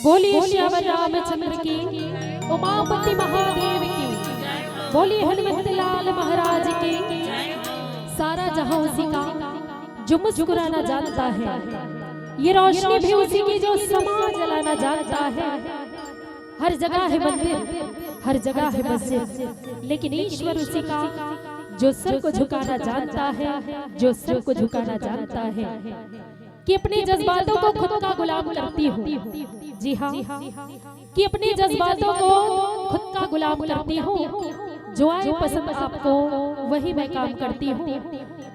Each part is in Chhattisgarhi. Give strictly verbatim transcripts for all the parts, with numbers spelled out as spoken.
बोलिए सियावर रामचंद्र की, उमापति महादेव की, बोलिए हनुमत लाल महाराज की। सारा जहां उसी का जो मुस्कुराना जानता है, ये रोशनी भी उसी की जो समा जलाना जानता है। हर जगह है मंदिर, हर जगह है मस्जिद, लेकिन ईश्वर उसी का जो सर को झुकाना जानता है, जो सर को झुकाना जानता है। कि अपने जज्बातों को खुद का गुलाम करती हूँ। जी हाँ, कि अपने जज्बातों को खुद का गुलाम करती हूँ। जो आए पसंद आपको, वही मैं काम करती हूँ।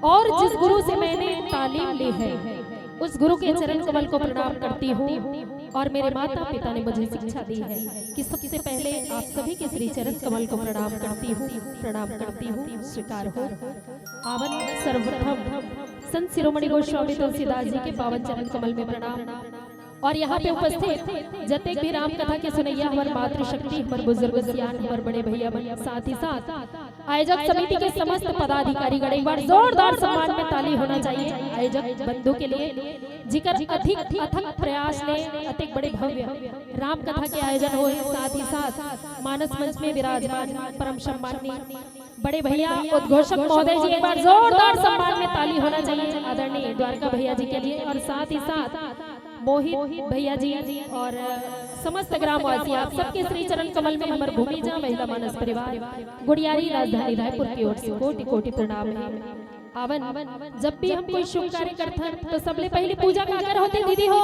और जिस गुरु से मैंने तालीम ली है, उस गुरु के चरण कमल को प्रणाम करती हूँ। और मेरे माता पिता ने मुझे शिक्षा दी है कि सबसे पहले आप सभी के श्री चरण कमल को प्रणाम करती हूँ, प्रणाम करती हूँ, स्वीकार हो। आवन सर्वप्रथम संत शिरोमणि गोस्वामी तुलसीदास जी के पावन चरण कमल में प्रणाम। और यहाँ पे उपस्थित जतेक भी राम कथा के सुनैया, हमर मातृशक्ति, हमर बुजुर्ग सियान, हमर बड़े भैया बहन, साथ ही साथ आयोजक समिति के समस्त पदाधिकारी गण, एक बार जोरदार सम्मान में ताली होना चाहिए आयोजक बंधु के लिए, जिकर अधिक अथक प्रयास ले अतेक बड़े भव्य राम कथा के आयोजन होए, साथ ही साथ मानस मंच में विराजमान परम सम्माननीय बड़े भैया उद्घोषक महोदय जी, एक बार जोरदार सम्मान में ताली होना चाहिए आदरणीय द्वारका भैया जी के लिए, और साथ ही साथ मोहित भैया जी और समस्त ग्रामवासी, आप सबके श्री चरण कमल में हमर भूमि जा महिला मानस परिवार गुड़ियारी राजधानी रायपुर की ओर से कोटि कोटि प्रणाम है। आवन, जब भी हम कोई शुभ कार्य करथन तो सबले पहले पूजा काकर होथे दीदी हो?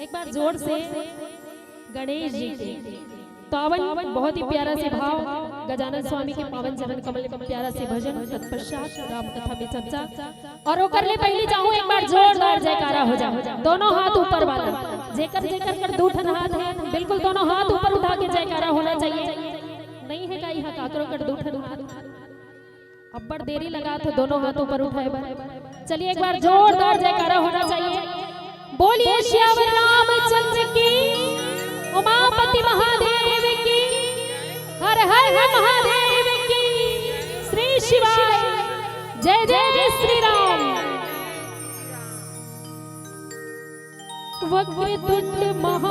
एक बार जोर से गणेश जी की। तो आवन, बहुत ही प्यारा से भाव, गजानन स्वामी के पावन चरण कमल में प्यारा से भजन, तत्पश्चात राम कथा में चर्चा। और ओकर ले पहली चाहूं एक बार जोरदार जयकारा हो जाए, दोनों हाथ ऊपर वाला, जेकर जेकर कर दू ठन हाथ है, बिल्कुल दोनों हाथ ऊपर उठा के जयकारा होना चाहिए। नहीं है का इहाँ काकरो कर दू ठन हाथ? अब्बड़ देरी लगा तो दोनों हाथ ऊपर उठाए बर। चलिए, एक बार जोरदार जयकारा होना चाहिए। बोलिए सियावर रामचंद्र की, उमापति महादेव की, हर हर महादेव की, श्री शिवाय, जय जय श्री राम। वक्रतुंड महाकाय,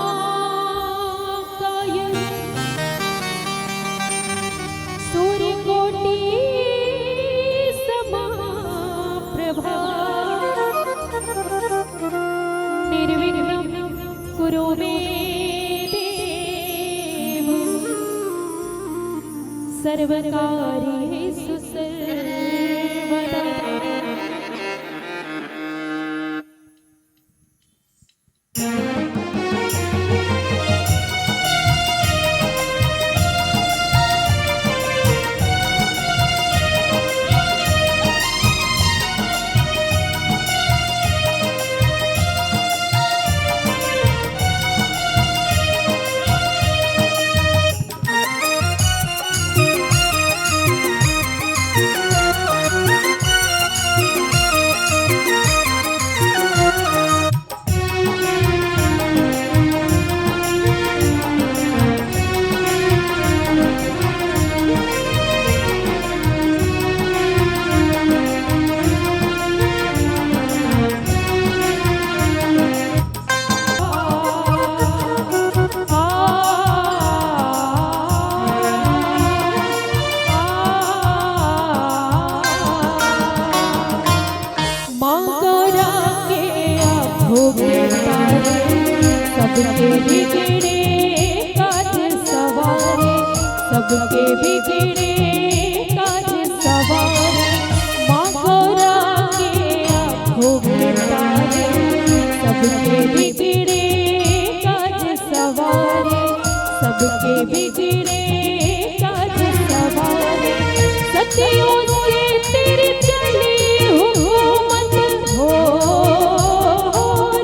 सूर्यकोटि समाप्रभा, निर्विघ्नं कुरु मे देव, सर्वकार्येषु सर्वदा। माँ गौरा के आँखों के तारे, सबके बिगड़े काज सवारे, सबके बिगड़े काज सवारे। माँ गौरा के आँखों के तारे, सबके बिगड़े काज सवारे, सबके बिगड़े काज सवारे। सदियों से तेरी चली हुकूमत हो,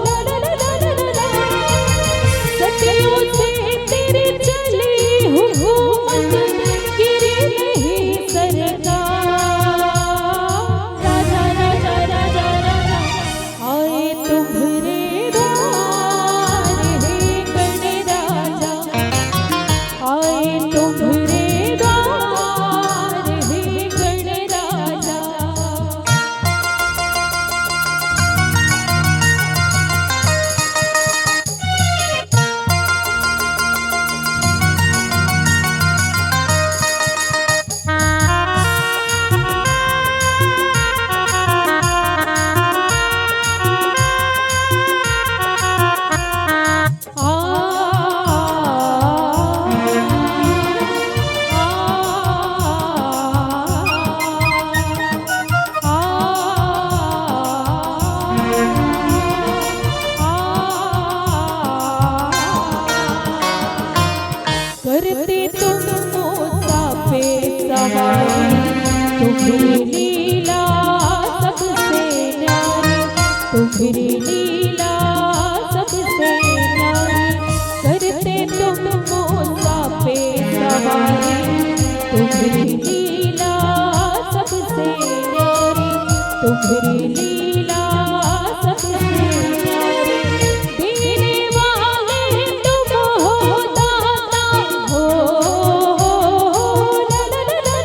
ला, ला, ला। सदियों से तेरी चली हुकूमत, गिरी नहीं सरकार। राजा, राजा, राजा, राजा, आए तुम्हरे द्वार हे गणराजा, आए तुम्हरे द्वार हे गणराजा। करते तुम मूसा पे सवारी, तुम्हरी लीला सबसे न्यारी, तुम्हरी लीला सबसे न्यारी। करते तुम मूसा पे सवारी, तुम्हरी लीला सबसे न्यारी, तुम्हरी लीला सबसे न्यारी। देने वाले तुम हो दाता हो, ला, ला, ला।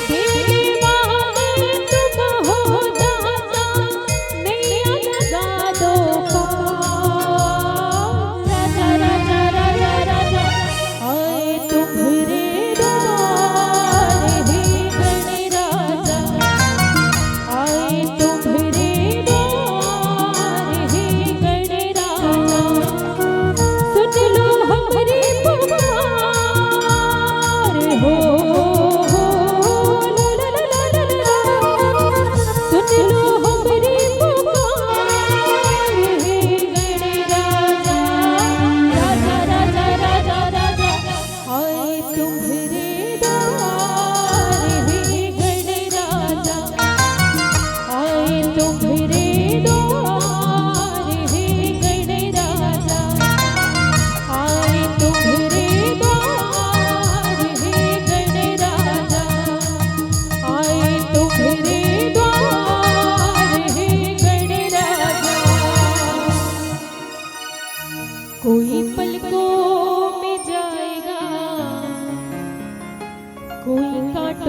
देने वाले तुम हो दाता, नैया लगा दो पार। राजा, राजा, राजा, राजा, आए तुम्हरे द्वार हे गणराजा, आए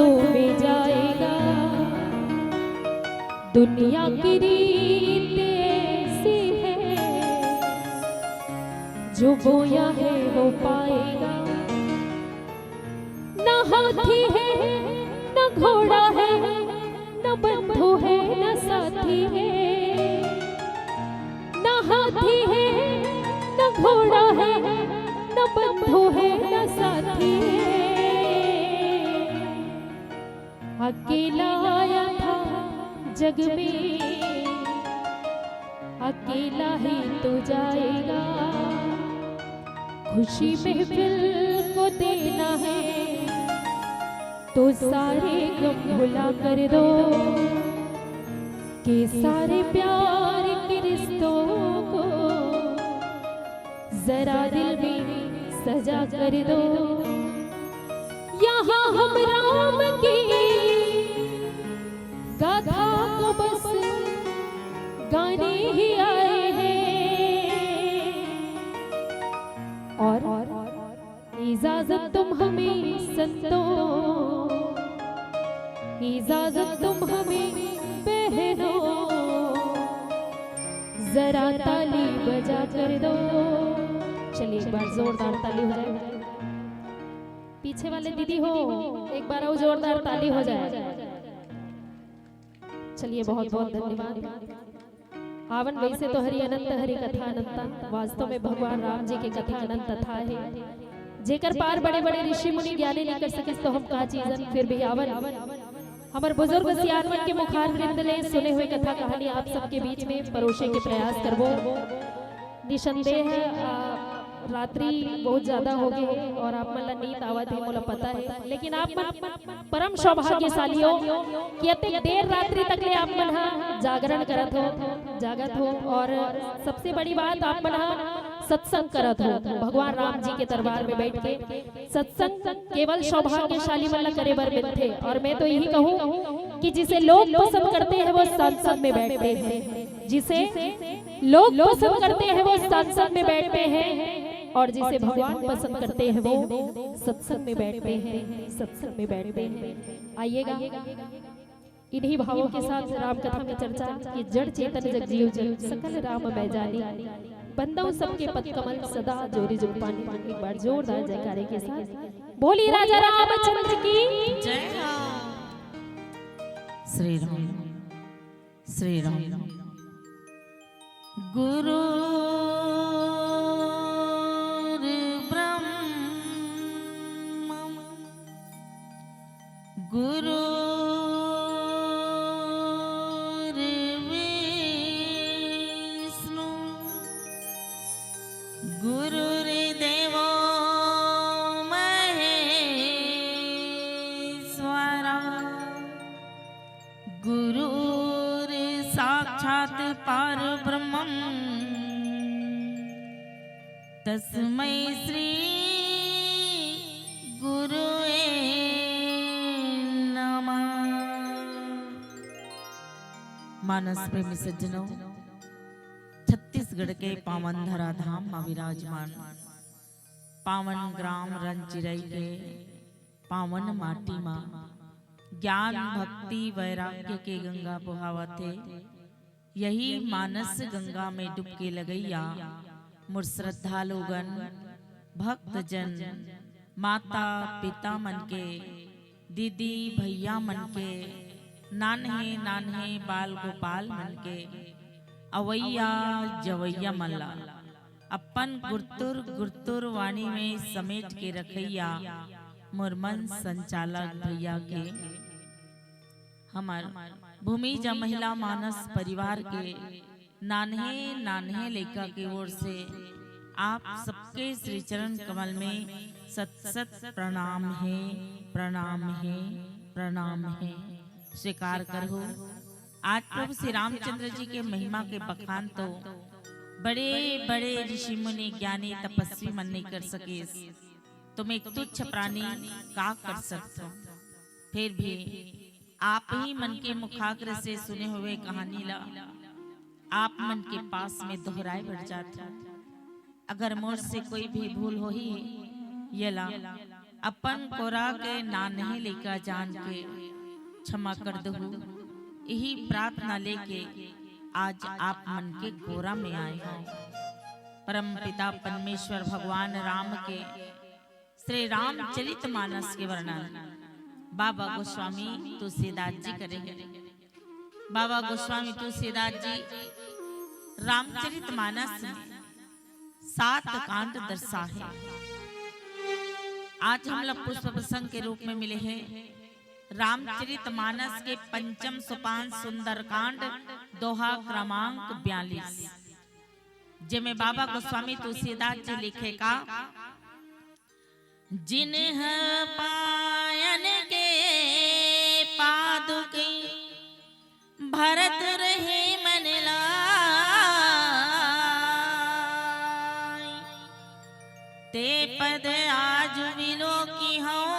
में जाएगा। दुनिया की रीत ऐसी है, जो बोया है वो पाएगा। ना हाथी है, ना घोड़ा है, ना बंधु है, ना साथी है। ना हाथी है, ना घोड़ा है, ना बंधु है, ना साथी है। अकेला आया था जग में, अकेला ही तो जाएगा। खुशी महफिल को देना है तो सारे गम भुला कर दो, कि सारे प्यार के रिश्तों को जरा दिल में सजा कर दो। यहाँ हम राम की गाथा को बस गाने ही आए हैं। और इजाजत तुम हमें संतों, इजाजत तुम हमें बहनों, जरा ताली बजा कर दो। चलिए, एक बार जोरदार ताली हो जाए। पीछे वाले दीदी हो, एक बार और जोरदार ताली हो जाए। चलिए, बहुत बहुत धन्यवाद। आवन वैसे तो हरि अनंत, हरि कथा अनंता। वास्तव में भगवान राम जी के कथा अनंत कथा है, जेकर पार बड़े बड़े ऋषि मुनि ज्ञानी नहीं कर सके, तो हम का चीजन। फिर भी आवन, हमर बुजुर्ग सियान मन के मुखार वृंद ले सुने हुए कथा कहानी आप सबके बीच में परोसे के प्रयास करबो। निसंदेह, अ, रात्रि बहुत ज्यादा हो गई है और आप मन ला नींद आवत है, मोला पता है, लेकिन आप मन परम सौभाग्यशाली हो कि अतेक देर रात्रि तक ले आप मन हा जागरण करत हो, जागत हो। और सबसे बड़ी बात, आप मन हा सत्संग करत हो, भगवान राम जी के दरबार में बैठ के। सत्संग केवल सौभाग्यशाली मन ला करे बर मिलथे। और मैं तो यही कहूँ कि जिसे लोग पसंद करते हैं, वो संसद में बैठते हैं। जिसे लोग पसंद करते हैं, वो संसद में बैठते हैं, और जिसे भगवान पसंद करते हैं, वो सत्संग में बैठते हैं, सत्संग में बैठते हैं। आइएगा, इन्हीं भावों के साथ राम कथा में चर्चा कि जड़ चेतन जग जीव जल, सकल राम मैं जानी, बंदौ सबके पद कमल, सदा जोरी जुग पानी। एक बार जोरदार जयकारे के साथ बोली राजा रामचंद्र की। जय हो। श्री राम, श्री राम। गुरुर्ब्रह्मा गुरुर्विष्णु गुरुर्देवो महेश्वरा गुरुर् साक्षात् परब्रह्मम् तस्मै श्री गुरुवे नमः। मानस प्रेमी सज्जनों, छत्तीसगढ़ के पावन धराधाम मा विराजमान पावन ग्राम रंचिरई के पावन माटी मा ज्ञान, भक्ति, वैराग्य के गंगा बोहावत हे। यही मानस गंगा में डुबकी लगइया मोर श्रद्धालुगन, भक्तजन, माता पिता मन के, दीदी भैया मन के, नान्हे नान्हे बाल गोपाल मन के, अवइया जवइया मन ला अपन गुरतुर गुरतुर वाणी में समेट के रखइया मोर मन संचालक भैया के, हमर भूमिजा महिला मानस परिवार के नान्हे नान्हे लइका के ओर से आप सबके श्री चरण कमल में सत सत प्रणाम हे, प्रणाम हे, प्रणाम हे। स्वीकार करहु। आज प्रभु श्री रामचंद्र जी के महिमा के बखान तो बड़े बड़े ऋषि मुनि ज्ञानी तपस्वी मन नहीं कर सकेस, तो मैं एक तुच्छ प्राणी का कर सकता हूँ। फिर भी आप ही मन के मुखाग्र से सुने हुए कहानी ला आप मन के पास में दोहराए बढ़ जात हूँ। अगर मोर से कोई भी भूल होही, येला अपन कोरा के नान्हे लइका जान के क्षमा कर दहू। यही प्रार्थना लेके आज आप मन के कोरा में आए हौं। परम पिता परमेश्वर भगवान राम के श्री रामचरित मानस के वर्णन बाबा गोस्वामी तुलसीदास जी करे हे। बाबा गोस्वामी तुलसीदास जी रामचरित मानस में सात कांड दर्शा हे। आज हमला पुष्प प्रसंग के रूप में मिले हे रामचरित मानस के पंचम सोपान सुंदरकांड, दोहा क्रमांक बयालीस, जेमे बाबा गोस्वामी तुलसीदास जी लिखे का, जिनह पायन के पादुके भरत रहे मन लाय, ते पद आज विलोकी हौं,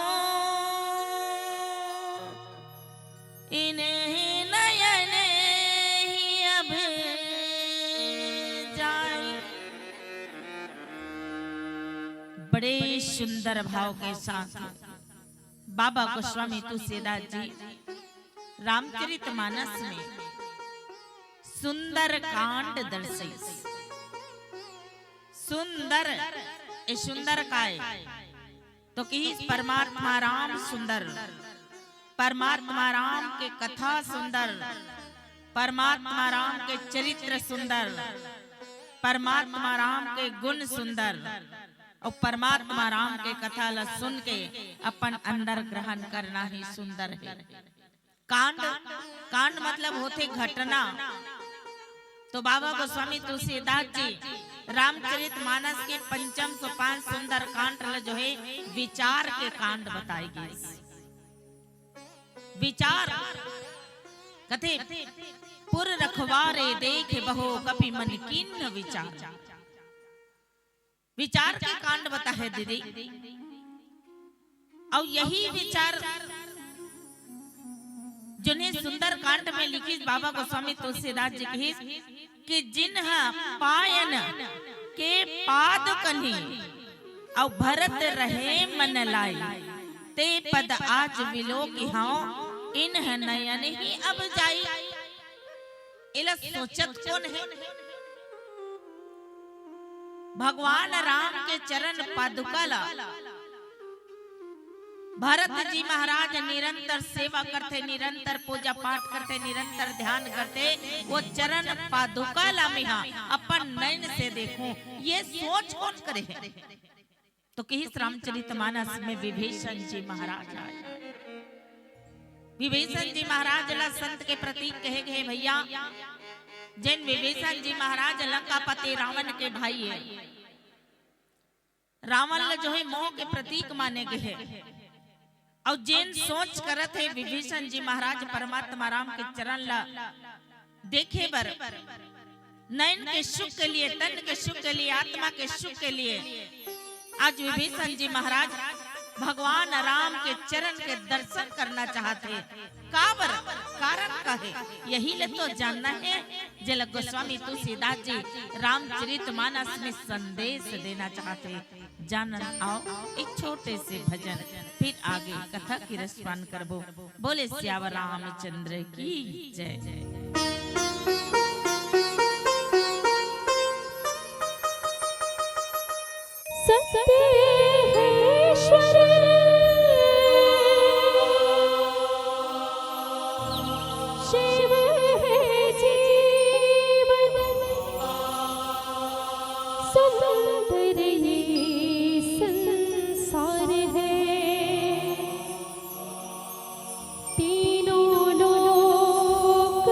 इनहि नयन ही अब जाय। बड़े सुंदर भाव के साथ बाबा गोस्वामी तुलसीदास जी रामचरित मानस में सुंदर कांड दर्शइस। सुंदर, ए सुंदर काय? तो किहिस परमात्मा राम सुंदर, परमात्मा राम के कथा सुंदर, परमात्मा राम के चरित्र सुंदर, परमात्मा राम के गुण सुंदर, अउ परमात्मा राम के कथा ला सुन के अपन अंदर ग्रहण करना ही सुंदर हे। कांड, कांड मतलब होथे घटना। तो बाबा गोस्वामी तुलसीदास जी रामचरित मानस के पंचम सोपान सुंदर कांड ल जो हे विचार के कांड बताए गिस। विचार कथे, पुर रखवारे देख बहु कपि मन कीन्ह विचार। विचार के कांड बता हे दीदी। अउ यही विचार जोन हे सुंदर कांड में लिखिस बाबा गोस्वामी तुलसीदास जी किहिस कि जिनह पायन के पादुकन्हि अउ भरत रहे मन लाय, ते पद आज विलोकी हौं इनह नयन ही अब जाय। एला सोचत कोन हे? भगवान राम के चरण पादुका ला भरत जी महाराज निरंतर सेवा करथे, निरंतर पूजा पाठ करथे, निरंतर ध्यान करथे। वो चरण पादुका ला मेहा अपन नैन से देखूं, ये सोच कोन करे हे? तो किहिस रामचरित मानस में विभीषण जी महाराज आय। विभीषण जी महाराज ला संत के प्रतीक कहे गे हे भैया। जेन विभीषण जी महाराज लंकापति रावण के भाई हे, रावण ला जो हे मोह के प्रतीक माने गे हे। अउ जेन सोच करत हे विभीषण जी महाराज परमात्मा राम के चरण ला देखे बर, नैन के सुख के लिए, तन के सुख के लिए, आत्मा के सुख के लिए आज विभीषण जी महाराज भगवान राम के चरण के दर्शन करना चाहत हे। काबर? कारण का हे? यही ले तो जानना हे, जेला गोस्वामी तुलसीदास जी रामचरित मानस में संदेश देना चाहत हे। जानन आओ एक छोटे से भजन, फिर आगे कथा के रसपान करबो। बोले सियावर रामचंद्र की जय। सत्य है ईश्वर, शिव है जीवन, सुंदर ये संसार है। तीनों लोक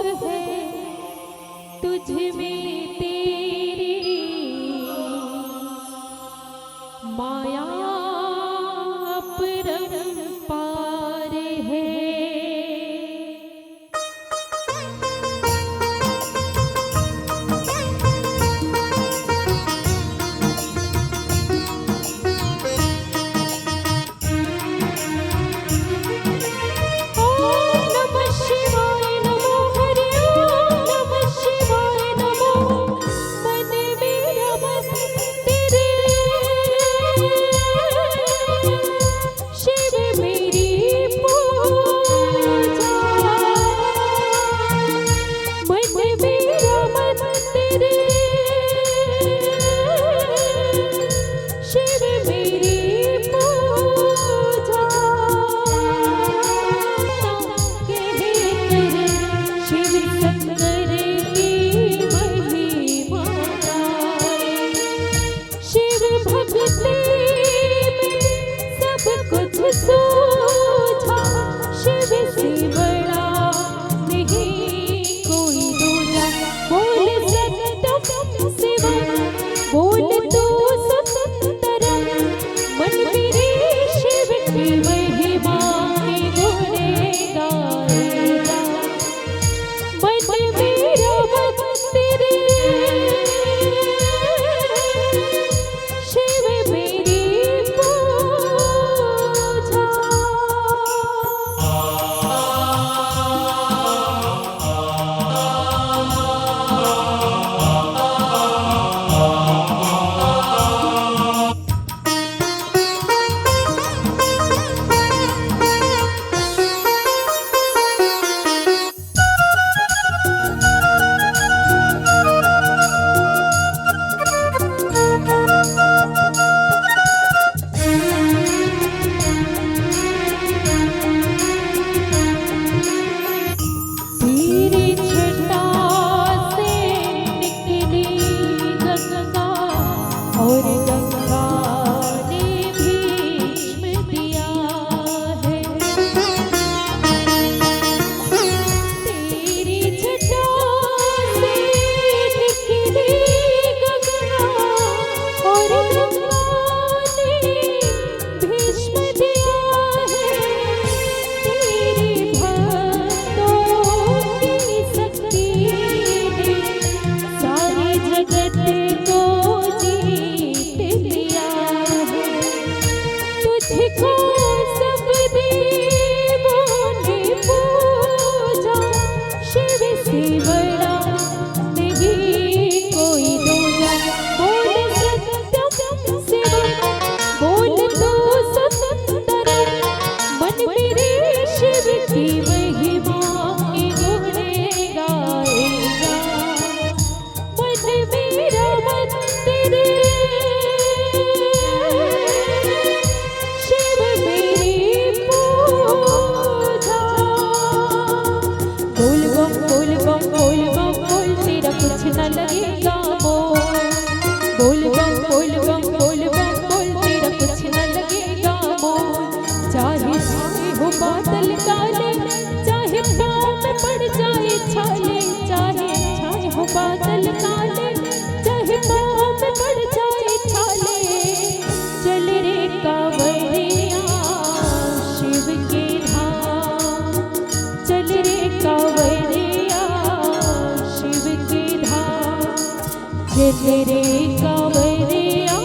चल रे कांवरिया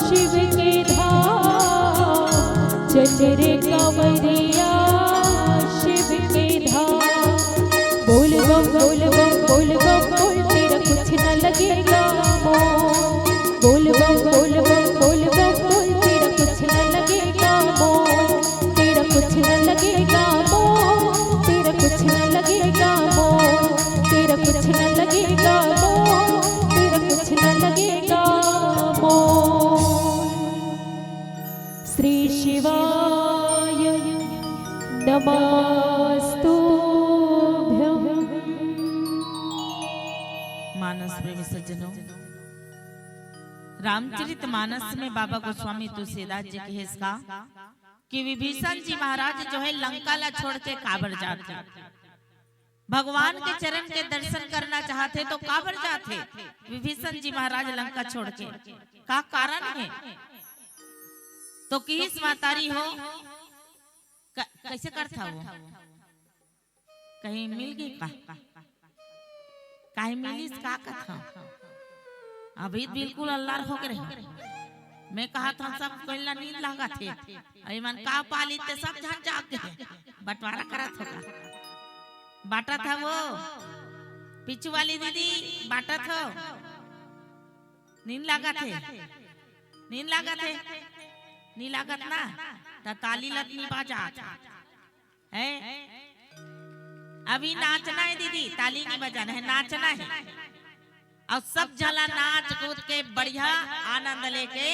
शिव के धाम, चल रे कांवरिया शिव के धाम। बोल बम बोल बम बोल बम बोल, तेरा कुछ ना लगेगा मोल। बोल बम बोल बम बोल बम बोल, तेरा कुछ ना लगेगा मोल। तेरा कुछ ना लगेगा मोल, तेरा कुछ ना लगेगा मोल, तेरा कुछ ना लगेगा मोल, तेरा कुछ ना लगेगा मोल। श्री शिवाय नमस्तुभ्यं। मानस प्रेमी सज्जनों, रामचरित मानस में बाबा गोस्वामी तुलसीदास जी कहेस का कि विभीषण जी महाराज जो है लंका ला छोड़ के काबर जात हे। भगवान के चरण के दर्शन करना चाहत हे तो काबर जात हे विभीषण जी महाराज लंका छोड़ के, का कारण हे? तो किहिस महतारी हो, क-, कैसे करथा वो? कहीं मिल गई का? काहे मिलिस का कथा? अभी बिल्कुल अल्लार हो गए रहे। मैं कहा था सब कोई ला नींद लगा थे। अरे मन का पाली ते सब जान जाग गए। बंटवारा करा था का? बांटा था वो। पिछू वाली दीदी बांटा था। नींद लगा थे। नींद लगा थे। नी लागत ना? त ताली लत नी बाजा। है? अभी नाचना है दीदी, ताली नहीं बजाना है, नाचना है। और सब झला नाच कूद के बढ़िया आनंद लेके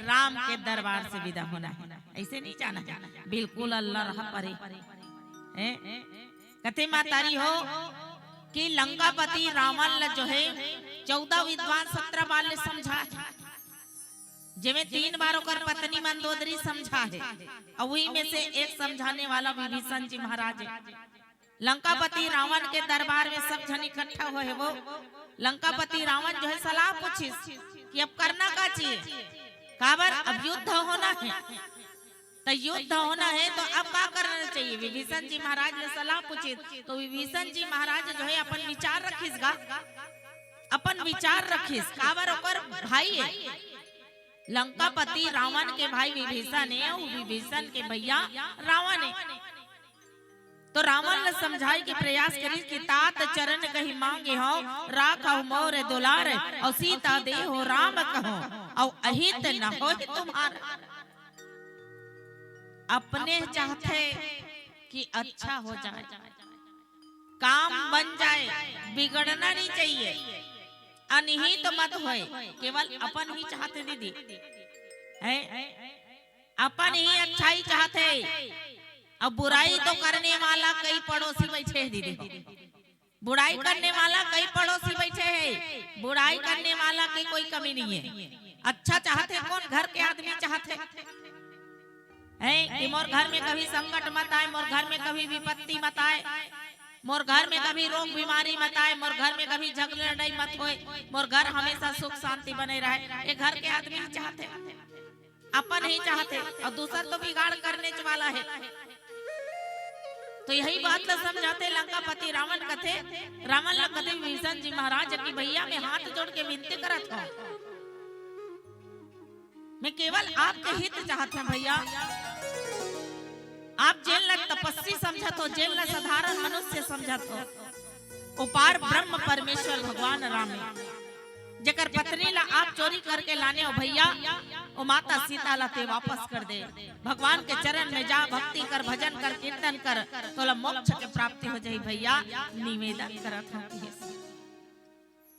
राम के दरबार से विदा होना है। ऐसे नहीं जाना है, बिल्कुल अल्लाह रहा परे। हैं? कथे महतारी हो कि लंकापति रावण ल जो है चौदह विद्वान सत्रह बार ले समझा है, जेमे तीन बार ओकर पत्नी मंदोदरी समझा है, और वही में से एक समझाने वाला विभीषण जी महाराज है। लंकापति रावण के दरबार में सब झन इकट्ठा हुए है। वो लंकापति रावण जो है सलाह पूछिस कि अब करना का चाहिए, काबर अब युद्ध होना है, तो युद्ध होना है तो अब का करना चाहिए? विभीषण जी महाराज ने सलाह पूछिस, तो विभीषण जी महाराज जो है अपन विचार रखिस गा, अपन विचार रखिस, काबर ओकर भाई है लंकापति रावण के भाई विभीषण है, वो विभीषण के भैया रावण है। तो रावण ल समझाए के प्रयास करिस कि तात चरण कहि मांगे हौं, राखहु मोर दुलार, और सीता देहु राम कहौं, और अहित न होय तुम्हार। अपने चाहथे कि अच्छा हो जाए, काम बन जाए, बिगड़ना नहीं चाहिए, अनहित मत होए, केवल अपन ही चाहथे दीदी, है? अपन ही अच्छाई चाहथे। अब बुराई तो करने वाला कई पड़ोसी बैठे हैं दीदी, बुराई करने वाला कई पड़ोसी बैठे हैं, बुराई करने वाला की कोई कमी नहीं है। अच्छा चाहथे कौन? घर के आदमी चाहथे, हैं कि मोर घर में कभी संकट मत आए, मोर घर में कभी विपत्ति मत आए, मोर घर में कभी रोग बीमारी मत आए, मोर घर में कभी झगड़ा लड़ाई मत होए, मोर घर हमेशा सुख शांति बने रहे। ये घर के आदमी ही चाहथे, अपन ही चाहथे, और दूसर तो बिगाड़ करने च वाला है। तो यही बात ला समझाथे लंकापति रावण कथे, रावण ला कथे विभीषण जी महाराज कि भैया मैं हाथ जोड़ के विनती करत हौं, मैं केवल आपके हित चाहत हौं भैया। आप जेन ला तपस्वी समझत हो, जेन ला साधारण मनुष्य समझत हो, ओ पार ब्रह्म परमेश्वर भगवान राम हे। जेकर पत्नी ला आप चोरी करके लाने हो भैया, ओ माता सीता ला ते वापस कर दे। भगवान के चरण में जा, भक्ति कर, भजन कर, कीर्तन कर, तोला मोक्ष के प्राप्ति हो जाही भैया, निवेदन करत हौं किहिस।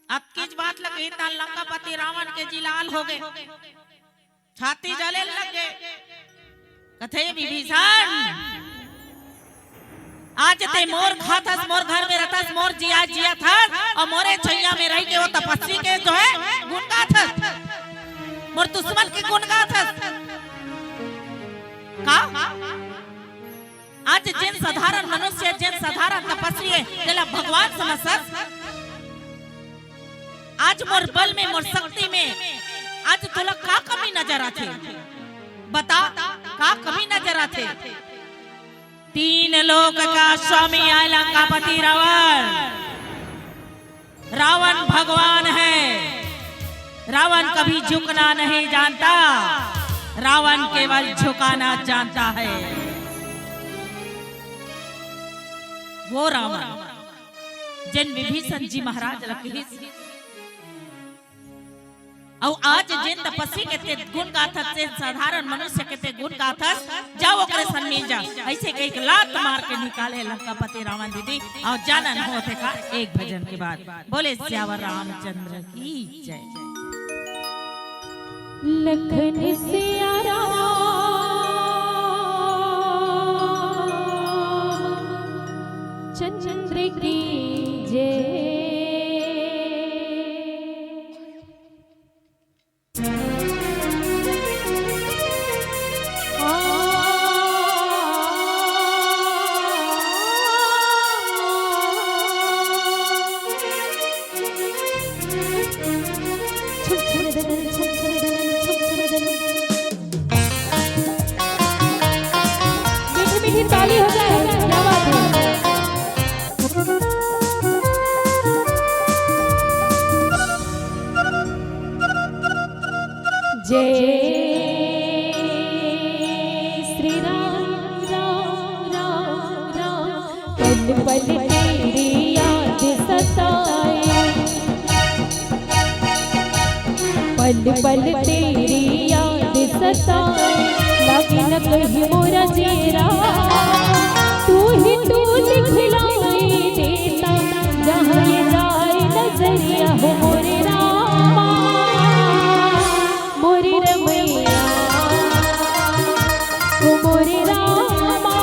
अतकीच बात ल कहिस त लंकापति रावण के जी लाल हो गे, छाती जले लग गे। कथे विभीषण, आज ते मोर खाथस, मोर घर में रहथस, मोर जिया जियत हस, और मोरे छैया में रहि के वो तपस्वी के जो है गुण गाथस, मोर दुश्मन के गुण गाथस। का? आज जेन साधारण मनुष्य, जेन साधारण तपस्वी हे, तेला भगवान समझथस। आज मोर बल में, मोर शक्ति में, आज तोला का कमी नजर आथे? बता, का कमी नजर आथे? तीन लोक का स्वामी आय लंकापति रावण। रावण भगवान है। रावण कभी झुकना नहीं जानता, रावण केवल झुकाना जानता है। वो रावण जेन विभीषण जी महाराज ल कहिस, अउ आज जेन तपस्वी के ते गुण गाथस, जेन साधारण मनुष्य के ते गुण गाथस, जा ओकरे सन मिल जा। अइसे कहिके लात मार के निकाले लंकापति रावण दीदी। अउ जानन होथे का एक भजन के बाद। बोले सियावर रामचंद्र की जय। लखन सिया राम चंद्र की जय। मीठी मीठी ताली हो जाए, क्या बात है। जय श्री राम, राम, राम, राम। पल पल तेरी याद सताए, पल पल तेरी याद सताए, लागे न कहीं मोरा चेहरा। तू ही तू दिखलाई देता, जहाँ ये जाए नजरिया हो मोरे रामा, मोरे रमैया, हो मोरे रामा,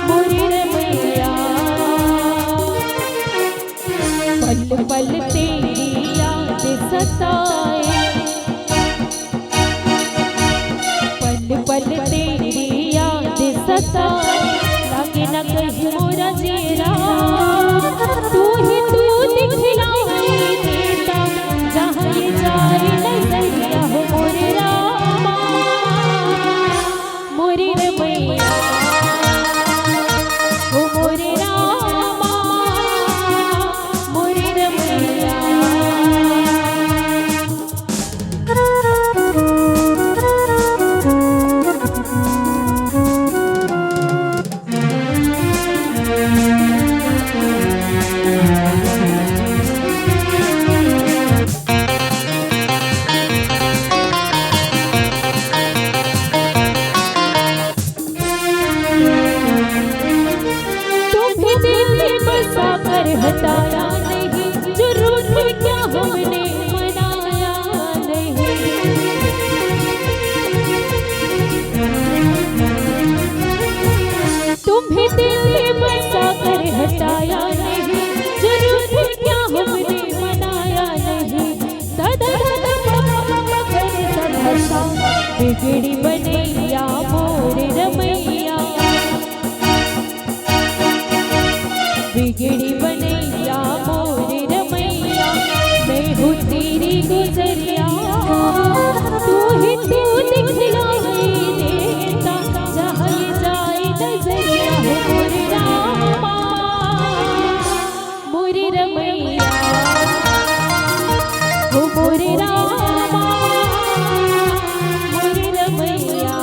मोरे रमैया। पल पल तेरी याद सताए, पल पल तेरी याद सताए, लागे न कहीं मोरा चेहरा। तू ही तू दिखलाई देता, जहाँ ये जाए नजरिया हो मोरे रामा, मोरे रमैया, हो मोरे रामा, मोरे रमैया। तुम्हें दिल में बसा कर हटाया नहीं, जो रूठ क्या हमने मनाया नहीं। तुम्हें दिल में बसा कर हटाया नहीं, जो रूठ क्या हमने मनाया नहीं। सदा बिगड़ी बनैया मोर रमैया, बिगड़ी बनैया मोर रमैया, मैं हूँ तेरी गुजरिया। तू ही तू दिखलाई देता, जहाँ ये जाए नजरिया हो मोरे रामा, मोरे रमैया, हो मोरे रामा, मोरे रमैया।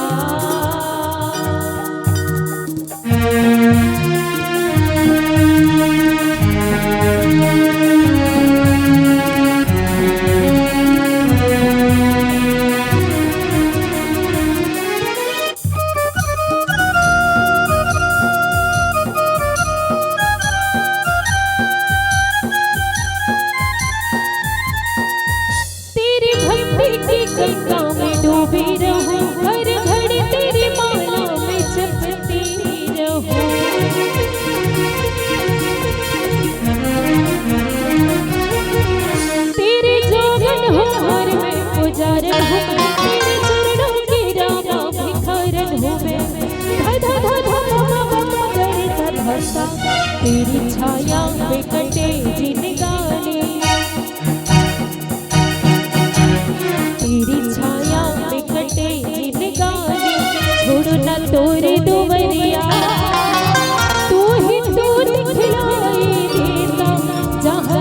तेरी भक्ति की गंगा में डूबी रहूं, हर घड़ी तेरी माला में जपती रहूं। तेरे जोगन हूँ और मैं पुजारन हूँ, तेरे चरणों की रामा भिखारन हूँ मैं। धा धा धा धा धा धा धा धा रे सा धा सा। तेरी छाया में कटे जिनगानी, तेरी छाया में कटे जिनगानी, छोड़ो ना तोरे दुवरिया। तू ही तू दिखलाई देता, जहाँ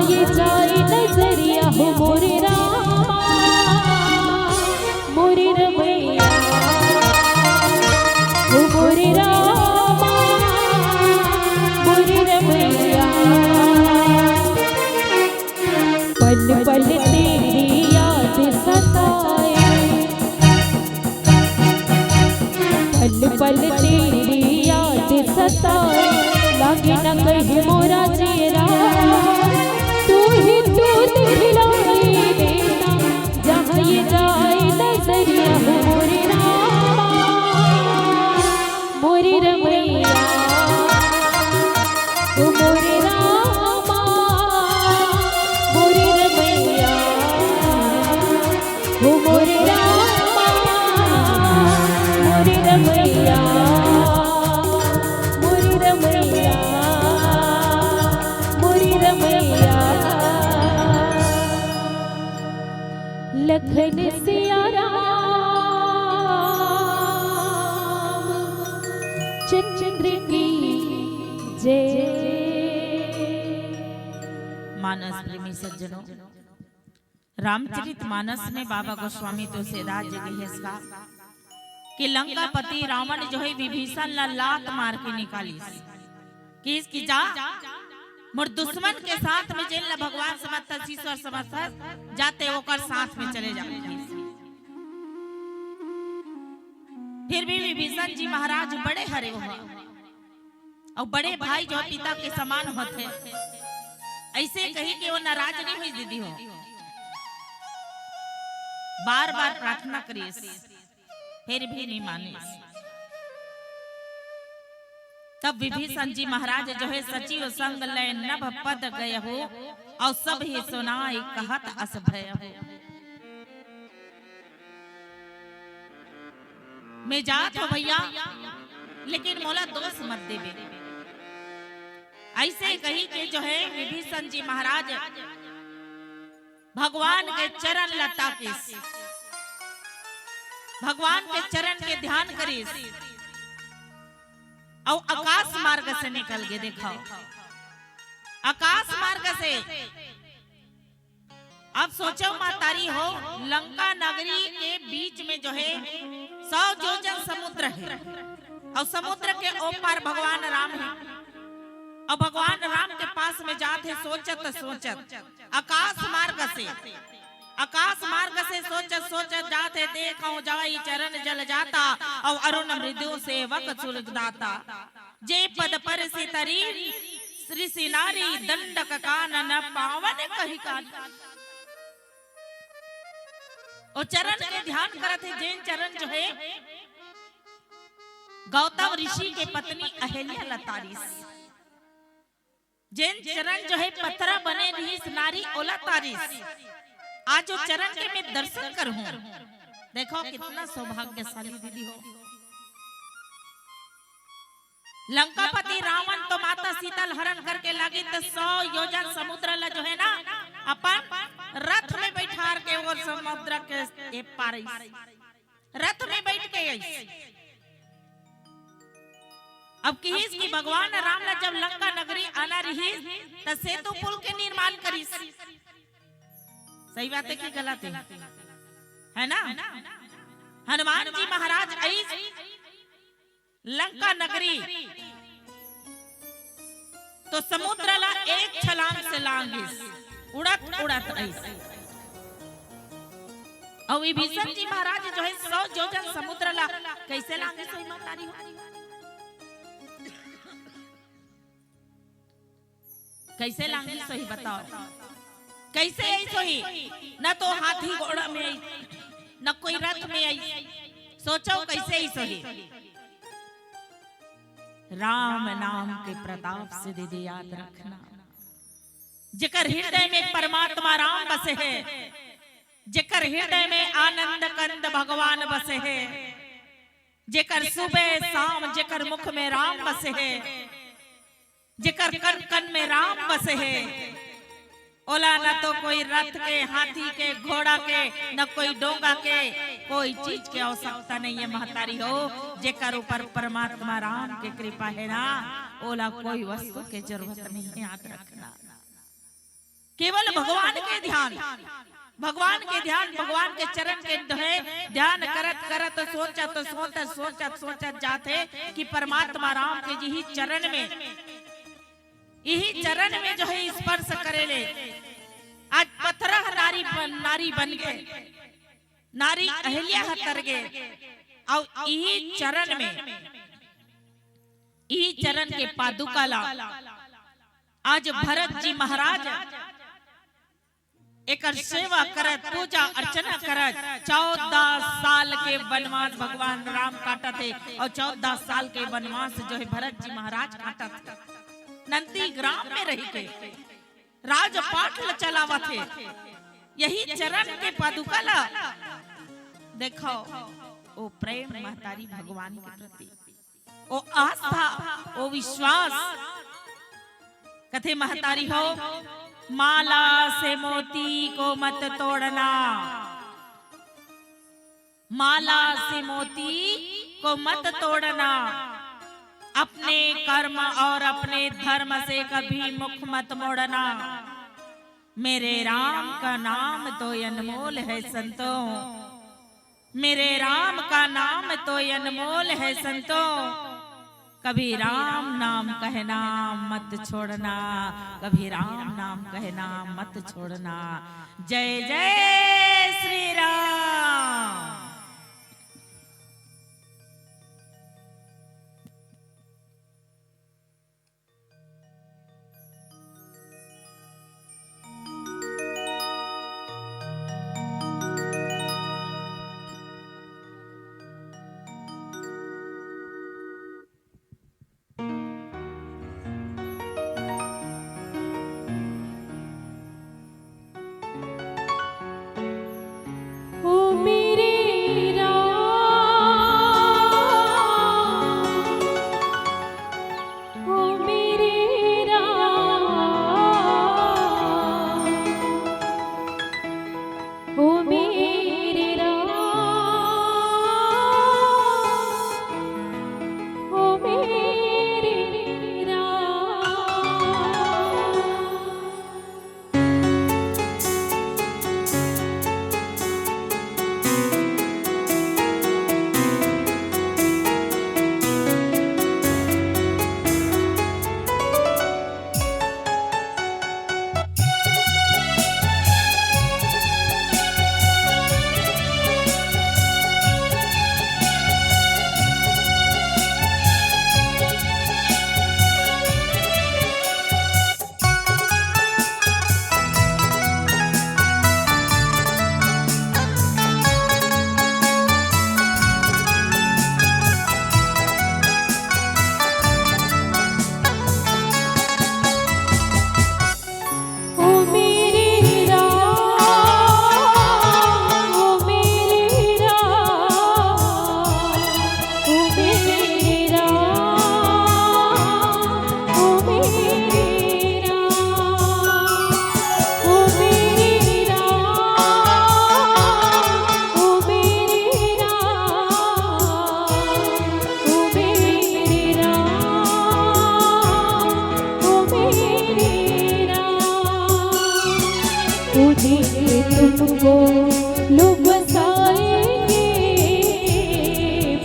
आगे न कहीं मोरा चेहरा, तू ही तू दिखलाई देता, जहाँ ये जाए नजरिया हो मोरे रामा, मोरे रमैया, ओ मोरे रामा, मोरे रमैया। ओ मोरे रामा, मोरे रमैया, मोरे रमैया, मोरे रमैया। लखन सिया राम चंद्र की जय। मानस प्रेमी सज्जनों, रामचरित मानस में बाबा गोस्वामी तुलसीदास जी कहेस का कि लंकापति रावण जो है विभीषण ला लात मार के निकालिस। किस की जा मोर दुश्मन के साथ में जेन ला भगवान समर्थ ईश्वर समर्थ जाते ओकर साथ में चले जा। फिर भी विभीषण जी महाराज बड़े हरे हो। अउ बड़े भाई जो पिता के समान होथे, अइसे कही के वो नाराज नहीं हुई दीदी हो। बार बार प्रार्थना करिस, फिर भी नहीं मानिस। तब विभीषण जी महाराज जो है सचिव संग लय नभ पद गए हो, अउ सब ही सुनाई कहत अस भय हो। मैं जात हो भैया, लेकिन मोला दोष मत देबे। अइसे कही के जो है विभीषण जी महाराज भगवान के चरण ल ताकिस, भगवान के चरण के ध्यान करिस, अउ आकाश मार्ग से निकल के देखाओ, आकाश मार्ग से। अब सोचो महतारी हो, लंका नगरी के बीच में जो है सौ योजन समुद्र है, अउ समुद्र के ओ पार भगवान राम है, अउ भगवान राम के पास में जात है सोचत सोचत आकाश मार्ग से, आकाश मार्ग से सोचत सोचत जात है, देखो जाई चरण जल जाता, अउ अरुण मृदु सेवक सुलग दाता। जे पद पर सितरी ऋषि नारी दंडक कानन पावन कहि कान। ओ चरण के ध्यान करत हे, जेन चरण जो है गौतम ऋषि के पत्नी अहिल्या ल तारिस, जेन चरण जो है पथरा बने रहिस नारी ओला तारिस, आज ओ चरण के मैं दर्शन करहूं। देखो कितना सौभाग्यशाली दीदी हो। लंकापति रावण तो माता सीता ल हरण करके लागिस त सौ योजन समुद्र ला जो है ना अपन रथ में बैठार के वो समुद्र के ए पार आइस। रथ में बैठ के आइस। अब किहिस कि भगवान राम ला जब लंका नगरी आना रहिस त सेतु पुल के निर्माण करिस। सही बात है कि गलत है? है ना? हनुमान जी महाराज आइस लंका नगरी तो समुद्र ला एक छलांग से लांघिस, उड़त उड़त आइस। अउ विभीषण जी महाराज जो है सौ योजन समुद्र ला कैसे लांघिस होही महतारी हो? कैसे लांघिस होही बताओ? कैसे आइस होही? न तो हाथी घोड़ा में आइस, न कोई रथ में आइस। सोचो कैसे आइस होही? राम नाम के प्रताप से दीदी याद रखना, जेकर हृदय में परमात्मा राम बसे हे, जेकर हृदय में आनंद कंद भगवान बसे हे, जेकर सुबह शाम जेकर मुख में राम बसे हे, जेकर कन कन में राम बसे हे, ओला न तो कोई रथ के, हाथी के, घोड़ा के, न कोई डोंगा के, कोई चीज के आवश्यकता नहीं है महतारी हो। जेकर ऊपर परमात्मा राम के कृपा है ना, ओला कोई वस्तु के जरूरत नहीं है, याद रखना। केवल भगवान के ध्यान, भगवान के ध्यान, भगवान के चरण के ध्यान, ध्यान करत करत सोचत सोचत सोचत सोचत जात हे कि परमात्मा राम के यही चरण में, यही चरण में जो है स्पर्श करे ले। आज पथरा ह नारी बन, नारी बन गए, नारी अहिल्या ह तर गए, अउ यही चरण में इही चरण के पादुका ला आज भरत जी महाराज एकर सेवा करत, पूजा अर्चना करत, चौदह साल के वनवास भगवान राम काटत हे अउ चौदह साल के वनवास जो हे भरत जी महाराज काटत हे नंदी ग्राम में रहिके राजपाट ल चलावत हे। यही चरण के पादुका ल देखव, ओ प्रेम महतारी भगवान के प्रति, ओ आस्था, ओ विश्वास। कथे महतारी हो, माला से मोती को मत तोड़ना, माला से मोती को मत तोड़ना, अपने कर्म और अपने धर्म से कभी मुख मत मोड़ना। मेरे राम का नाम तो अनमोल है संतों, मेरे राम का नाम तो अनमोल है संतों, कभी राम नाम कहना मत छोड़ना, कभी राम नाम कहना मत छोड़ना। जय जय श्री राम। ओ मेरे राम, ओ मेरे राम, ओ मेरे राम, ओ मेरे राम। मुझे तुमको लुभाएंगे,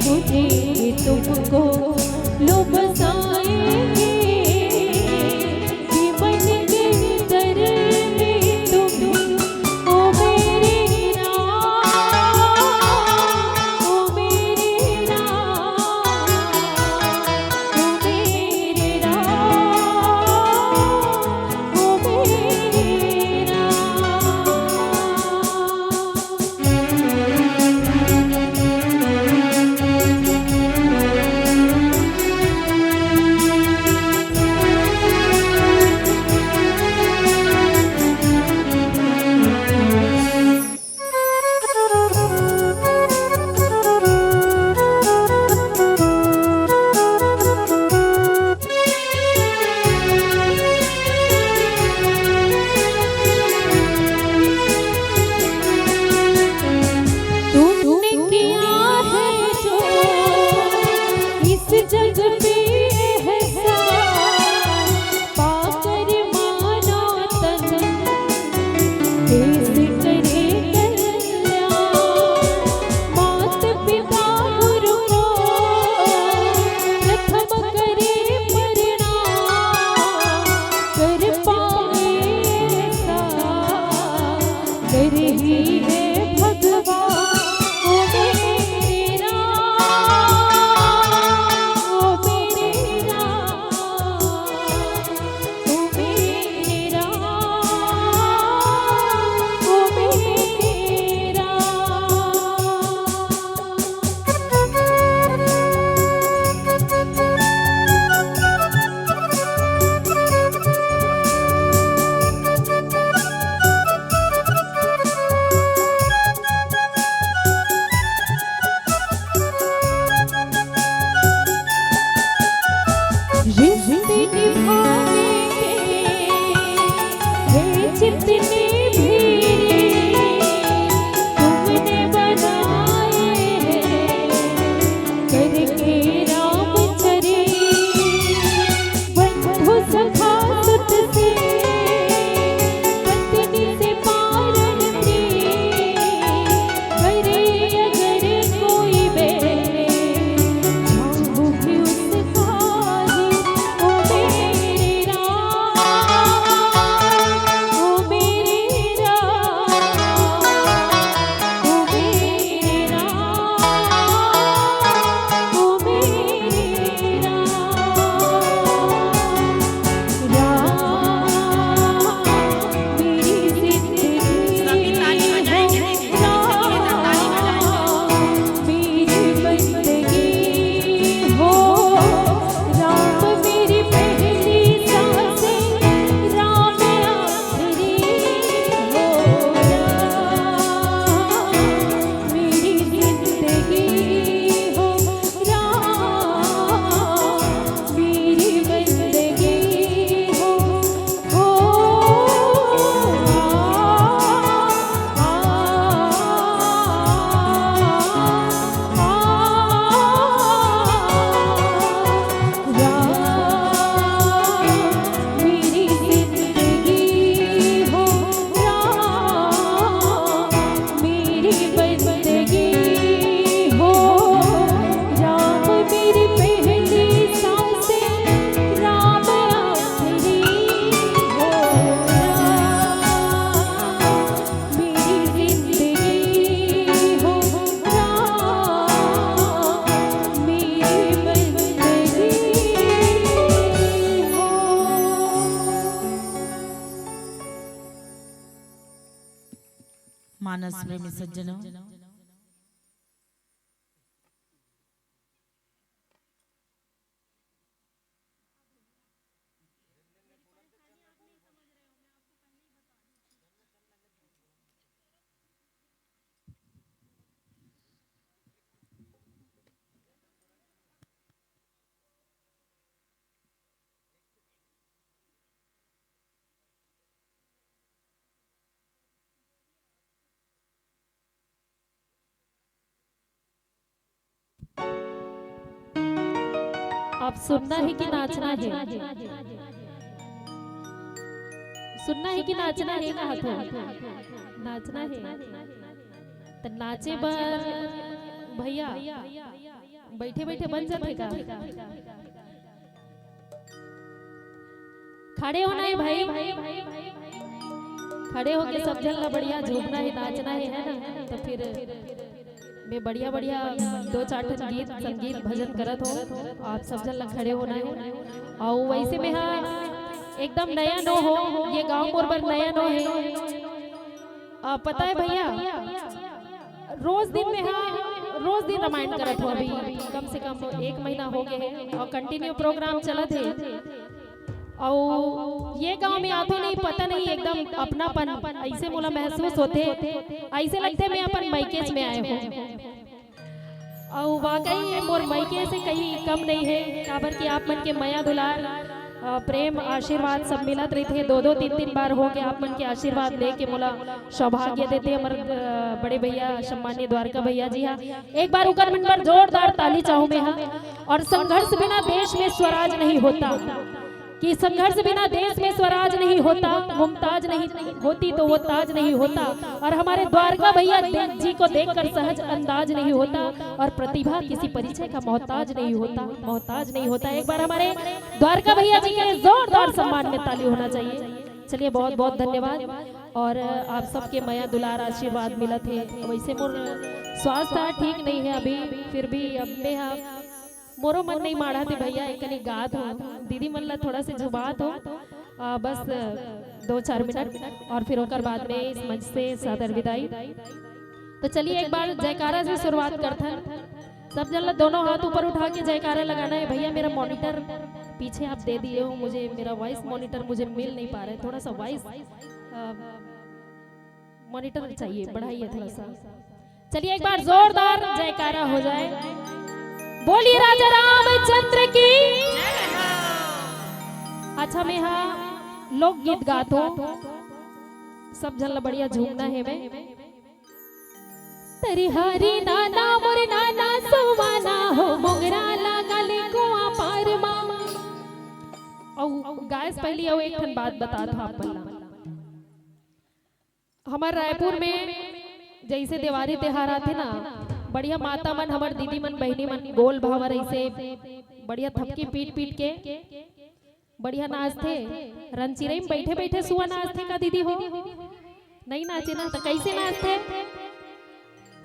मुझे तुमको लुभाएंगे। जीवन के दर में तुम, ओ मेरे राम, ओ मेरे राम, ओ मेरे राम, ओ मेरे राम। निभाने के ये जितने भी तुमने बनाए हैं, करके राम चरित। बंधु सखा सुत से, पत्नी से पारण प्रेम, करे अगर कोई बैर, जाऊं भी उसका ही। ओ मेरे राम, ओ मेरे राम, ओ मेरे राम, ओ मेरे राम। राम मेरी जिंदगी हो, राम मेरी बंदगी हो, राम मेरी पहली सांसें, राम आखिरी हो, राम मेरी जिंदगी हो, राम मेरी बंदगी हो। ओ, आ, आ, आ, आ, राम मेरी जिंदगी हो, राम मेरी बंदगी हो, राम मेरी पहली सांसें, राम आखिरी हो, राम मेरी जिंदगी हो, राम मेरी बंदगी हो। मानस प्रेमी सज्जनों, आप सुनना है कि नाचना है? सुनना है कि नाचना है? कहा था, नाचना है। तो नाचे बर भैया बैठे बैठे बन जाथे का? खड़े होना है भाई, खड़े होके सब झन ला बढ़िया झूमना है, नाचना है, है ना? तो फिर मैं बढ़िया बढ़िया दो चार ठन गीत संगीत भजन करत हो, आप सब झन ला खड़े होना है। अउ वैसे में हा एकदम नया नो हो, ये गांव मोर बर नया नो है। आ, पता है भैया, रोज दिन में हा, रोज दिन रामायण करत हो, अभी कम से कम एक महीना हो गए है और कंटिन्यू प्रोग्राम चलत है। अउ ये गांव में आथो नहीं, पता नहीं, एकदम अपनापन ऐसे मोला महसूस होथे, ऐसे लगथे मैं अपन मइकेच में आए हो। अउ वाकई मोर मइके से कहीं कम नहीं है, काबर कि आप मन के मया दुलार, अ, प्रेम आशीर्वाद सब मिलत रहिथे। दो दो तीन तीन बार हो के आप मन के आशीर्वाद लेके मोला सौभाग्य देथे हमर, अ, बड़े भैया सम्मान्य द्वारका भैया जी हा। एक बार उकर मन बर जोरदार ताली चाहूं मैं हा। और संघर्ष बिना देश में स्वराज नहीं होता, कि संघर्ष बिना देश में स्वराज नहीं होता, मुमताज नहीं होती तो वो ताज नहीं होता। और हमारे द्वारका भैया दे-, जी को देखकर सहज अंदाज नहीं होता, और प्रतिभा किसी परिचय का मोहताज नहीं होता, मोहताज नहीं होता। एक बार हमारे द्वारका भैया जी के जोरदार सम्मान में ताली होना चाहिए। चलिए, बहुत बहुत धन्यवाद। और आप सबके मया दुलार आशीर्वाद मिलत है। वैसे मोर स्वास्थ्य ठीक नहीं है अभी, फिर भी अब मैं हा मोरो मन नहीं माढ़ा थे भैया, एक कनी गात हो, दीदी मन ला थोड़ा से झुमात हो, आ, बस दो चार मिनट, और फिर ओकर बाद में इस मंच से सादर विदाई। तो चलिए, एक बार जयकारा से शुरुआत करथन। सब जन ला दोनों हाथ ऊपर उठा के जयकारा लगाना है। भैया, मेरा मॉनिटर पीछे आप दे दिए हो मुझे, मेरा वॉइस मॉनिटर मुझे मिल नहीं पा रहा है, थोड़ा सा वॉइस, अ, मॉनिटर चाहिए, बढ़ाइए थोड़ा सा। चलिए, एक बार जोरदार जयकारा हो जाए। बोलिए राजा रामचंद्र की। अच्छा, मैं हा लोकगीत गात हूँ, सब झन ला बढ़िया झूमना हे। मैं तरिहारी नाना मोर नाना सुवाना हो, मोंगरा लागल कुआं पार मा। अउ गाय से पहिली अउ एक ठन बात बतात हूँ आप मन ला। हमर रायपुर में जइसे देवारी तिहार आथे ना, बढ़िया माता मन, हमर दीदी मन, बहिनी मन गोल भावर अइसे बढ़िया थपकी पीट पीट के बढ़िया नाचथे। रनचिरई में बइठे बइठे सुवा नाचथे का दीदी हो? नइ नाचे ना, त कइसे नाचथे?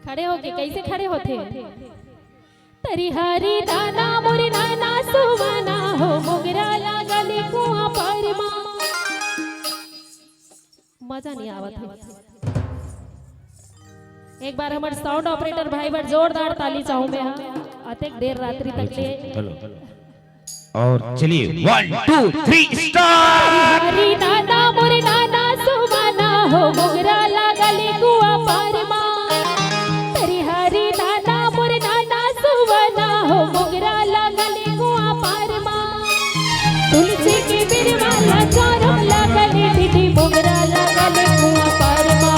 खड़े होके। कइसे खड़े होथे? तरिहारी नाना मोर नाना सुवाना हो, मोंगरा लागल कुआं पार मा। मजा नइ आवत हे। एक बार हमर sound operator भाई बर जोरदार ताली चाहूं मैं हा। अतेक देर रात्रि तक ले। हेलो। और चलिए, one, two, three, start। हरी नाना मोर नाना सुवाना हो, मोंगरा लागल कुआं पार मा। तरिहारी नाना मोर नाना सुवाना हो, मोंगरा लागल कुआं पार मा। तुलसी के बिरवा ला चारम लागल दीदी, मोंगरा लागल कुआं पार मा।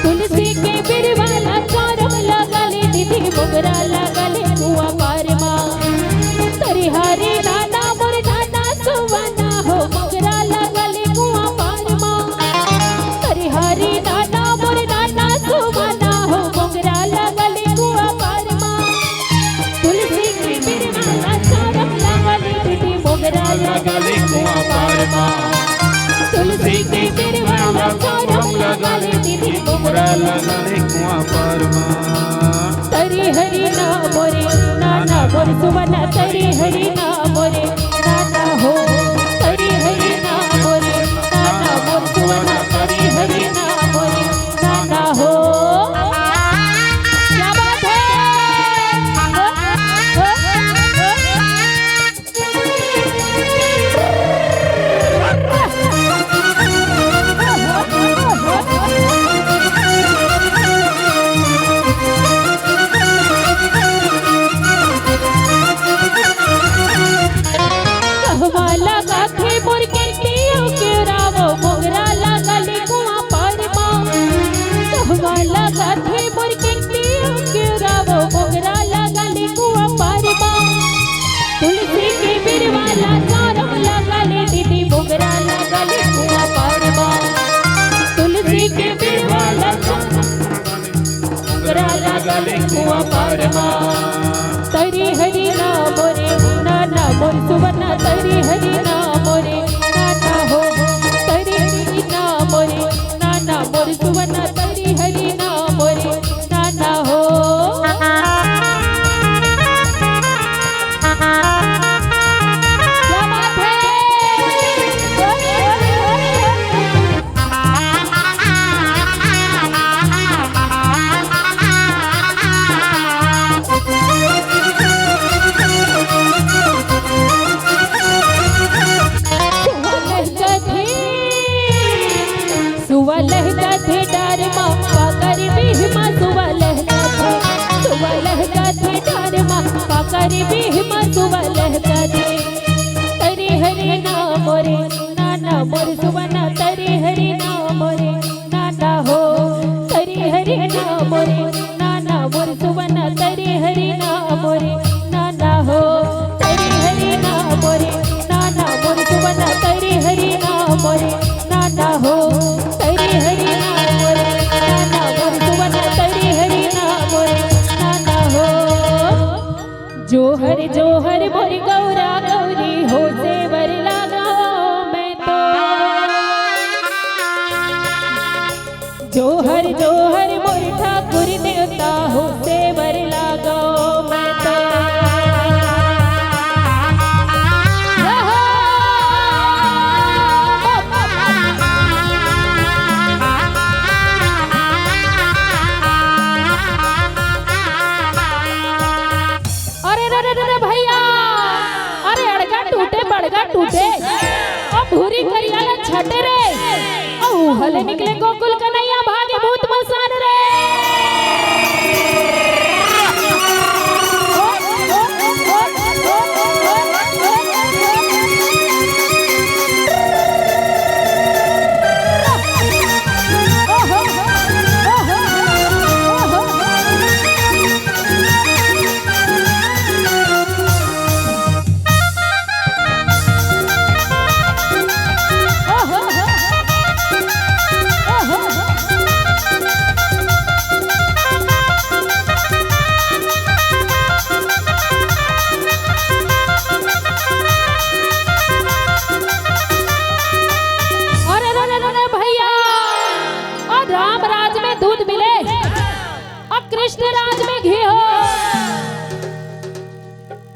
तुलसी के बिरवा ला चारम लागल दीदी, मोंगरा लागल कुआं पार मा। तरिहारी नाना मोर नाना सुवाना हो, मोंगरा लागल कुआं पार मा। तरिहारी नाना मोर नाना सुवाना हो, मोंगरा लागल कुआं पार मा। तुलसी के बिरवा ला चारम लागल दीदी, मोंगरा लागल कुआं पार मा। तुलसी के बिरवा ला चारम लागल दीदी, मोंगरा लागल कुआं पार मा। तरिहरी ना मोरे नाना मोर सुवाना, तरिहरी ना मोरे नाना हो। तरिहरी ना मोरे नाना मोर सुवाना, तरिहरी ना मोरे नाना हो। क्या बात है? कहवा लगाथे मोर केंटिया के राव, मोंगरा लागल कुआं पार मा। कहवा लगाथे मोर केंटिया के राव, मोंगरा लागल कुआं पार मा। तुलसी के बिरवा ला चारम लागल दीदी, मोंगरा लागल कुआं पार मा। तुलसी के बिरवा ला चारम मोंगरा लागल कुआं पार मा। तरिहरी ना मोरे नाना मोर सुवाना, तरिहरी ना मोरे नाना हो। तरिहरी ना मोरे नाना मोर सुवाना, तरिहरी ना मोरे नाना हो। क्या बात है? सुवा लहकाथे डार मा, पाकर बिहमा सुवा लहकाथे। सुवा लहकाथे डार मा, पाकर बिहमा सुवा लहकाथे। तरिहरी ना मोरे नाना मोर सुवाना, तरिहरी ना मोरे नाना हो। तरिहरी ना मोरे नाना मोर सुवाना, तरिहरी ना मोरे नाना हो। तरिहरी ना मोरे नाना मोर सुवाना, तरिहरी ना मोरे नाना हो। तरिहरी ना मोरे नाना मोर सुवाना, तरिहरी ना मोरे नाना हो। जोहर जोहर मोर गौरा गौरी हो, सेवर लगाओ मैं तो। जोहर जोहर मोर ठाकुर देवता हो, सेवर लगाओ मैं तो। अरे रे रे रे रे भैया, अरे अड़गा टूटे बड़गा टूटे, अब भूरी करिया ला छाटे रे, अउ हले निकले गोकुल कन्हैया भागे भूत मसान रे। कृष्ण राज में घी हो।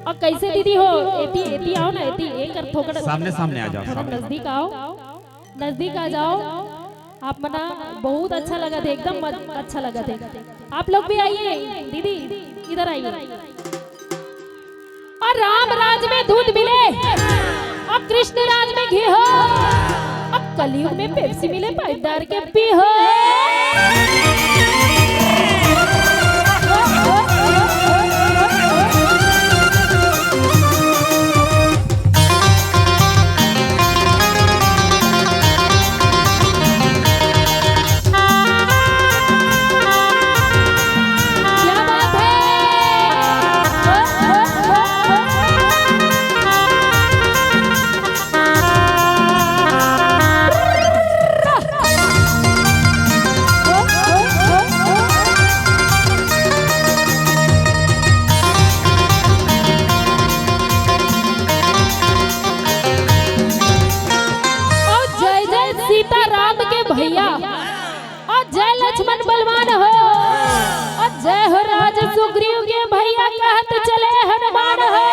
अउ कइसे दीदी हो? एती, एती आओ ना, एती, एक कर थोकड़, सामने, सामने आ जाओ, थोड़ा सामने। नजदीक आओ, नजदीक आ जाओ। आप मन ला बहुत अच्छा लगथे, एकदम मज-, अच्छा लगथे। आप लोग भी आइए दीदी, इधर आइए। अउ राम राज में दूध मिले, अउ कृष्ण राज में घी हो, अउ कलयुग में पेप्सी मिले, पाइप डार के पी हो। क्या बात है? अउ जय जय सीताराम के भैया, अउ जय लक्ष्मण बलवान हो, अउ जय हो राज सुग्रीव के भैया, कहत चले हनुमान हो।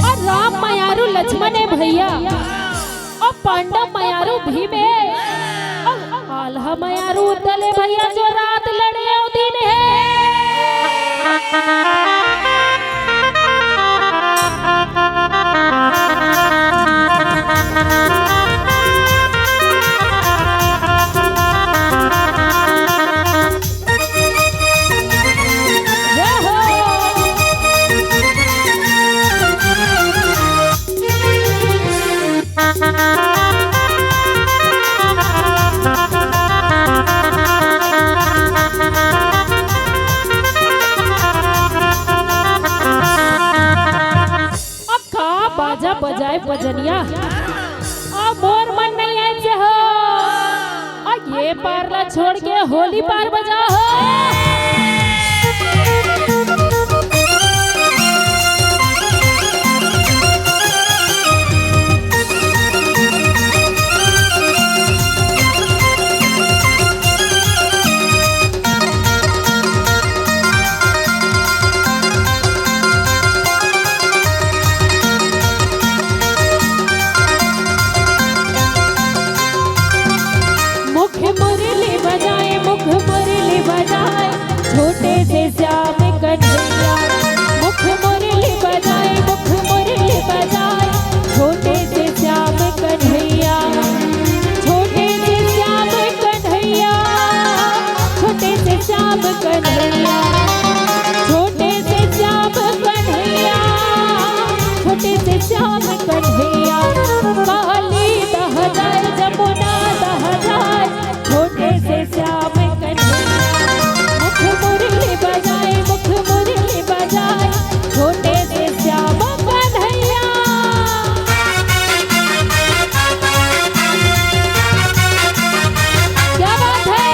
अउ राम मयारू लक्ष्मण हे भैया, अउ पांडव मयारू भीम हे, अउ आल्हा मयारू उतले भैया, जो रात लड़े अउ दिन हे। जय हो। अब का बाजा बजाए बजनिया, अब मोर मन नहीं ऐसे हो, अब ये पार ला छोड़ के होली पार बजा हो। मुख मुरली बजाए, मुख मुरली बजाए, छोटे से श्याम कन्हैया। मुख मुरली बजाए, मुख मुरली बजाए, छोटे से श्याम कन्हैया। छोटे से श्याम कन्हैया, छोटे से श्याम कन्हैया, छोटे से श्याम कन्हैया, छोटे से श्याम कन्हैया। काली दह जाए, जमुना दह जाए, छोटे से श्याम कन्हैया। मुख मुरली बजाए, मुख मुरली बजाए, छोटे से श्याम कन्हैया। क्या बात है?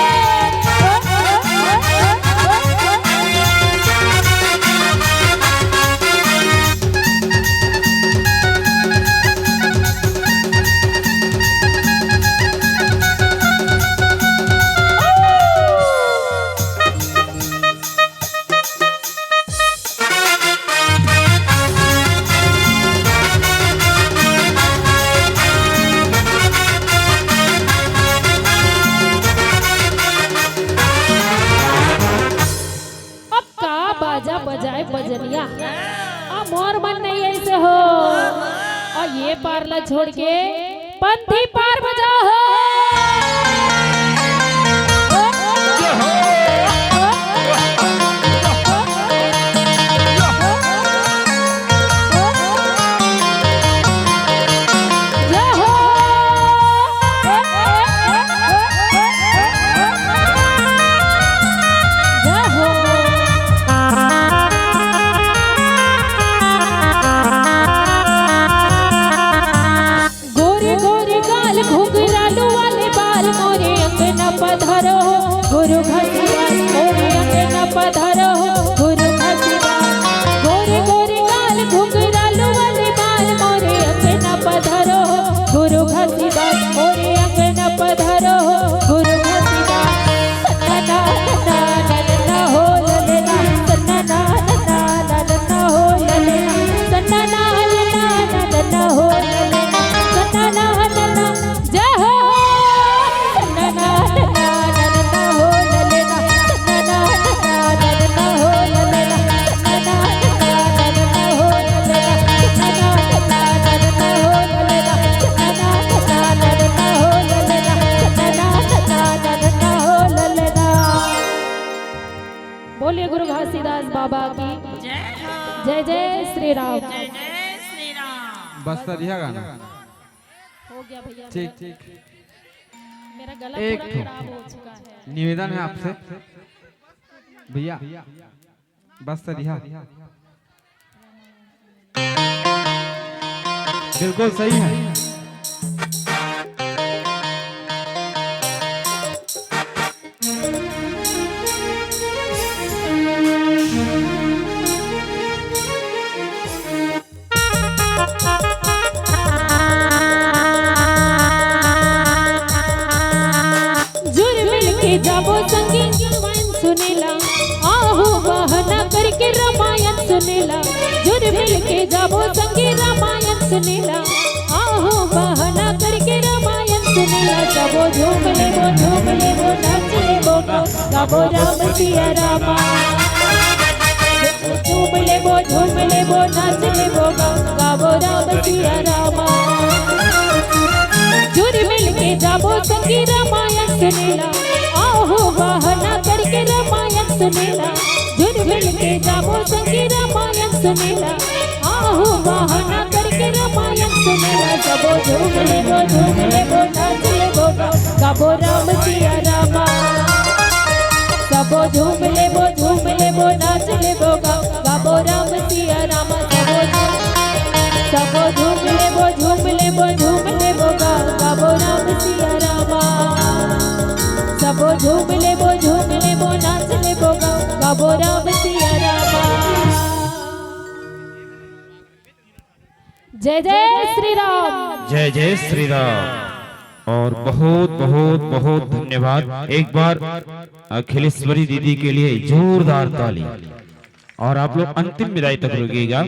ऐसे हो। और ये पार ला छोड़ के पंथी पार बजाओ हो। गोरे गोरे गाल घुघरालू वाले बाल मोरे अंगना पधारो हो, गुरु घसीदास मोरे अंगना पधारो हो, गुरु घसीदास। गोरे गोरे गाल घुघरालू वाले बाल मोरे अंगना पधारो हो, गुरु घसीदास मोरे अंगना पधारो हो, गुरु घसीदास। बोलिए गुरु घासीदास बाबा की। जय हो। जय जय श्री राम। जय जय श्री राम। बस सर, यह गाना। हो गया भैया, ठीक, मेरा, ठीक। मेरा गला एक पूरा ठो खराब हो चुका है। निवेदन है आपसे भैया, बस सर, यह बिल्कुल सही है। जुर मिल के जाबो संगी, मन सुनेला, आहू बहाना करके रामायण सुनेला। जुर मिल के जाबो संगी, रामायण सुनेला, आहू बहाना करके रामायण सुनेला। सबो झूम लेबो, झूम लेबो, नाच लेबो, गाबो राम सिया रामा। झूम लेबो, झूम लेबो, नाच लेबो, गा-, गाबो राम सिया रामा। जुर मिल के जाबो संगी, रामायण सुनेला, आहू बहाना करके रामायण सुनेला। जुर मिल के जाबो संगी, रामायण सुनेला, आहू बहाना करके रामायण सुनेला। सबो झूम लेबो, झूम लेबो, नाच लेबो, गा-, गाबो राम सिया रामा। सबो झूम लेबो, झूम लेबो, नाच लेबो, गा-, गाबो राम सिया रामा। सबो झूम, सबो झूम लेबो, झूम लेबो, झूम लेबो, गा-, गाबो राम सिया रामा। सबो झूम लेबो, झूम लेबो, नाच लेबो, गा-, गाबो राम सिया रामा। जय जय श्री राम। जय जय श्री राम। और बहुत, बहुत, बहुत धन्यवाद। एक बार अखिलेश्वरी दीदी के लिए जोरदार ताली। और आप लोग अंतिम विदाई तक रुकिएगा।